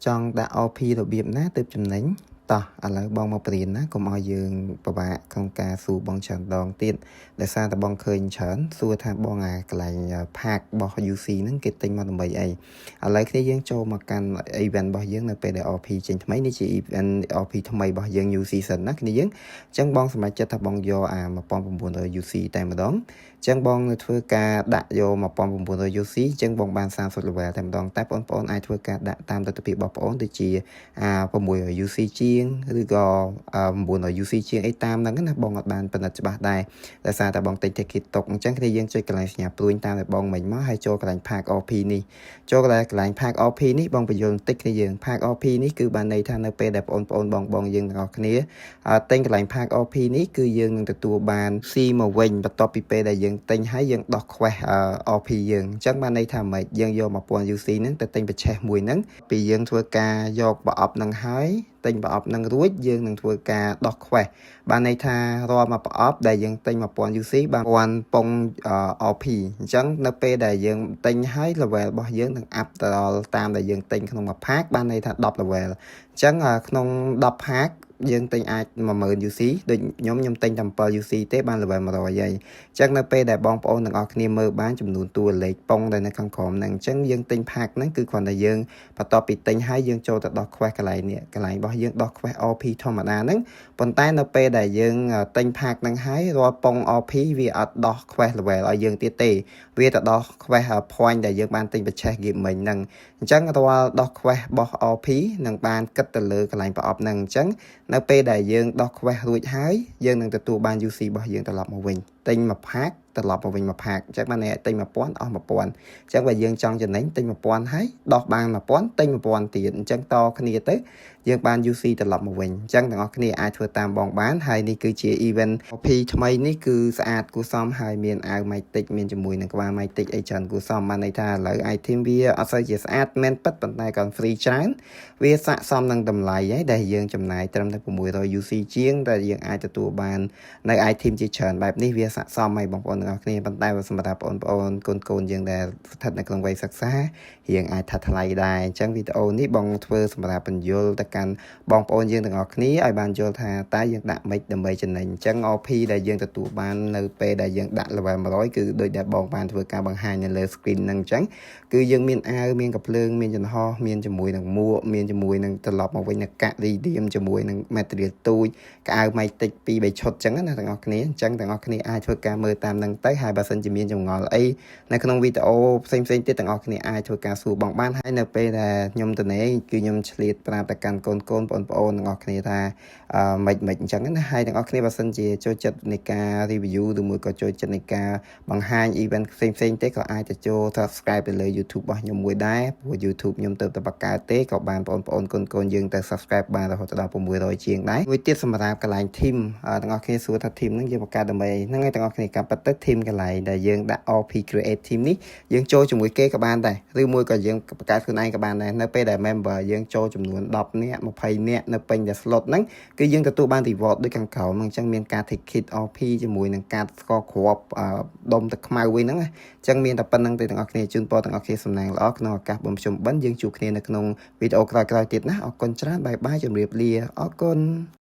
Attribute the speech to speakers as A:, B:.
A: ចង់ដាក់ RP របៀបណាទើបចំណេញតោះឥឡូវបងមកបរៀនណាកុំឲ្យយើងពិបាកក្នុងការសួរបងច្រើនដងទៀតដោយសារតែបងឃើញច្រើនសួរថាបងអាកន្លែង pack របស់ UC ហ្នឹងគេទិញមកដើម្បីអីឥឡូវគ្នាយើងចូលមកកាន់ event របស់យើងនៅពេលដែល RP ចេញថ្មីនេះជា event RP ថ្មីរបស់យើង new season ណាគ្នាយើងអញ្ចឹងបងសម្រេចចិត្តថាបងយកអា1900 UC តែម្ដងអញ្ចឹងបងនៅធ្វើការដាក់យក1900 UC អញ្ចឹងបងបាន30 level តែម្ដងតែបងប្អូនអាចធ្វើការដាក់តាមលទ្ធភាពរបស់បងប្អូនដូចជាអា600 UC ជាងឬក៏900 UC ជាងអីតាមហ្នឹងណាបងអត់បានពិនិត្យច្បាស់ដែរដោយសារតែបងទិញ ticket ទុកអញ្ចឹងគ្នាយើងចុចកន្លែងសញ្ញាព្រួញតាមតែបងមិញមកហើយចូលកន្លែង pack RP នេះចូលកន្លែងកន្លែង pack RP នេះបងបញ្យល់បន្តិចគ្នាយើង pack RP នេះគឺបានន័យថានៅពេលដែលបងប្អូនបងបងយើងទាំងអស់គ្នាទិញកន្លែង pack RP នេះគឺយើងនឹងទទួលបាន C មកវិញបន្ទាប់ពីពេលដែលយើងទិញហើយយើងដោះ quest RP យើងអញ្ចឹងបានន័យថាម៉េចយើងយក1000 UC ហ្នឹងទៅទិញប្រឆេះមួយហ្នឹងពីយើងធ្វើការយកប្រអប់ហ្នឹងហើយទិញប្រអប់នឹងរួចយើងនឹងធ្វើការដោះ quest បានន័យថារាល់មួយប្រអប់ដែលយើងទិញ1000 UC បាន1000ប៉ុង RP អញ្ចឹងនៅពេលដែលយើងទិញហើយ level របស់យើងនឹង up ទៅដល់តាមដែលយើងទិញក្នុងមួយ pack បានន័យថា10 level អញ្ចឹងក្នុង10 pack យើងទិញអាច10000 UC ដូចខ្ញុំខ្ញុំទិញតែ7 UC ទេបាន level 100ហើយអញ្ចឹងនៅពេលដែលបងប្អូនទាំងអស់គ្នាមើលបានចំនួនតួលេខប៉ុងដែលនៅខាងក្រោមហ្នឹងអញ្ចឹងយើងទិញ pack ហ្នឹងគឺគ្រាន់តែយើងបន្ទាប់ពីទិញហើយយើងចូលទៅដោះ quest កន្លែងនេះកន្លែងរបស់យើងដោះ quest RP ធម្មតាហ្នឹងប៉ុន្តែនៅពេលដែលយើងទិញ pack ហ្នឹងហើយរាល់ប៉ុង RP វាអត់ដោះ quest level ឲ្យយើងទៀតទេវាទៅដោះ quest point ដែលយើងបានទិញប្រឆេះ game មិញហ្នឹងអញ្ចឹងរាល់ដោះ quest របស់ RP នឹងបានគិតទៅលើកន្លែងប្រអប់ហ្នឹងអញ្ចឹងនៅពេលដែលយើងដោះ quest រួចហើយយើងនឹងទទួលបាន UC របស់យើងត្រឡប់មកវិញទិញមួយ pack ត្រឡប់មកវិញមួយ pack អញ្ចឹងបានទិញ1000អស់1000អញ្ចឹងបើយើងចង់ចំណេញទិញ1000ហើយដោះបាន1000ទិញ1000ទៀតអញ្ចឹងតគ្នាទៅយើងបាន UC ត្រឡប់មកវិញអញ្ចឹងទាំងអស់គ្នាអាចធ្វើតាមបងបានហើយនេះគឺជា event RP ថ្មីនេះគឺស្អាតគួរសមហើយមានអាវ Mythic មានជាមួយនឹងក្បាល Mythic អីច្រើនគួរសមបានន័យថាឥឡូវ item វាអត់សូវជាស្អាតមែនពិតប៉ុន្តែក៏ free ច្រើនវាស័ក្តិសមនឹងតម្លៃហើយដែលយើងចំណាយត្រឹមតែ600 UC ជាងតែយើងអាចទទួលបាននៅ item ជាច្រើនបែបនេះវាស័ក្តិសមហើយបងប្អូនទាំងអស់គ្នាប៉ុន្តែសម្រាប់បងប្អូនកូនកូនយើងដែលស្ថិតនៅក្នុងវ័យសិក្សារៀងអាចថាថ្លៃដែរអញ្ចឹងវីដេអូនេះបងធ្វើសម្រាប់បញ្យល់ទៅកាន់បងប្អូនយើងទាំងអស់គ្នាឲ្យបានយល់ថាតើយើងដាក់ម៉េចដើម្បីចំណេញអញ្ចឹង RP ដែលយើងទទួលបាននៅពេលដែលយើងដាក់ level 100គឺដូចដែលបងបានធ្វើការបង្ហាញនៅលើ screen ហ្នឹងអញ្ចឹងគឺយើងមានអាវមានកាភ្លើងមានចំហមានជាមួយនឹងមួកមានជាមួយនឹងត្រឡប់មកវិញនឹងកាក់ redeem ជាមួយនឹង material ទូចកៅ Mythic 2 3ឈុតអញ្ចឹងណាទាំងអស់គ្នាអញ្ចឹងទាំងអស់គ្នាអាចធ្វើការមើលតាមនឹងទៅហើយបើសិនជាមានចម្ងល់អីនៅក្នុងវីដេអូផ្សេងផ្សេងទៀតទាំងអស់គ្នាអាចធ្វើការសួរបងបានហើយនៅពេលដែលខ្ញុំទៅនេះគឺខ្ញុំឆ្លៀតប្រាប់ទៅកាន់កូនកូនបងប្អូនទាំងអស់គ្នាថាអឺមិនមិនអញ្ចឹងណាហើយទាំងអស់គ្នាបើសិនជាចូលចិត្តនៃការ review ឬមួយក៏ចូលចិត្តនៃការបង្ហាញ event ផ្សេងផ្សេងទេក៏អាចទៅចូល subscribe ទៅលើ YouTube របស់ខ្ញុំមួយដែរព្រោះ YouTube ខ្ញុំទៅតែបង្កើតទេក៏បានបងប្អូនកូនកូនយើងទៅ subscribe បានរហូតដល់600ជាងដែរមួយទៀតសម្រាប់កន្លែង team ទាំងអស់គ្នាសួរថា team ហ្នឹងយើងបង្កើតដើម្បីហ្នឹងហើយទាំងអស់គ្នាការប៉ັດទៅ team កន្លែងដែលយើងដាក់ RP create team នេះយើងចូលជាមួយគេក៏បានដែរឬមួយក៏យើងបង្កើតខ្លួនឯងក៏បានដែរនៅពេលដែល member យើងចូលចំនួន10នាក់20នាក់នៅពេញតែ slot ហ្នឹងគឺយើងទទួលបាន reward ដូចខាងក្រោមហ្នឹងអញ្ចឹងមានការ ticket RP ជាមួយនឹងការស្ករគ្រាប់ដុំទឹកខ្មៅវិញហ្នឹងអញ្ចឹងមានតែប៉ុណ្្នឹងទេទាំងអស់គ្នាជូនពរទាំងអស់គ្នាសំណាងល្អក្នុងឱកាសបុណ្យភ្ជុំបិណ្ឌយើងជួបគ្នានៅក្នុងវីដេអូក្រោយៗទៀតណាអរគុណច្រើន bye bye ជម្រាបលាអរគុណ។